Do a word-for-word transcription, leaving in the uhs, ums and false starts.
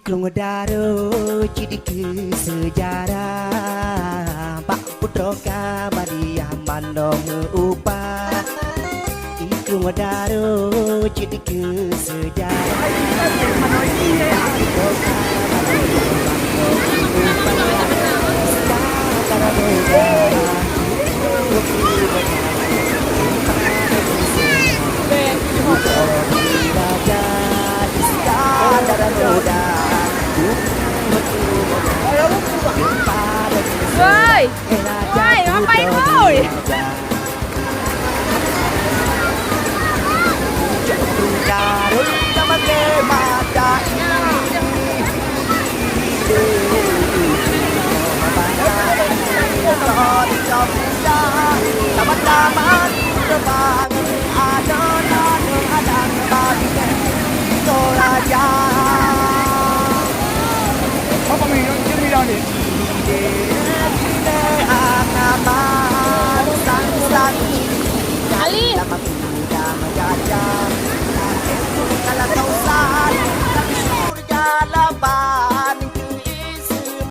Krueng Daro cit dikeue seujarah, bak putroe ka Maria mandong meu-upat. Krueng Daro cit dikeue seujarah. Woi! Woi, ngapai, woi?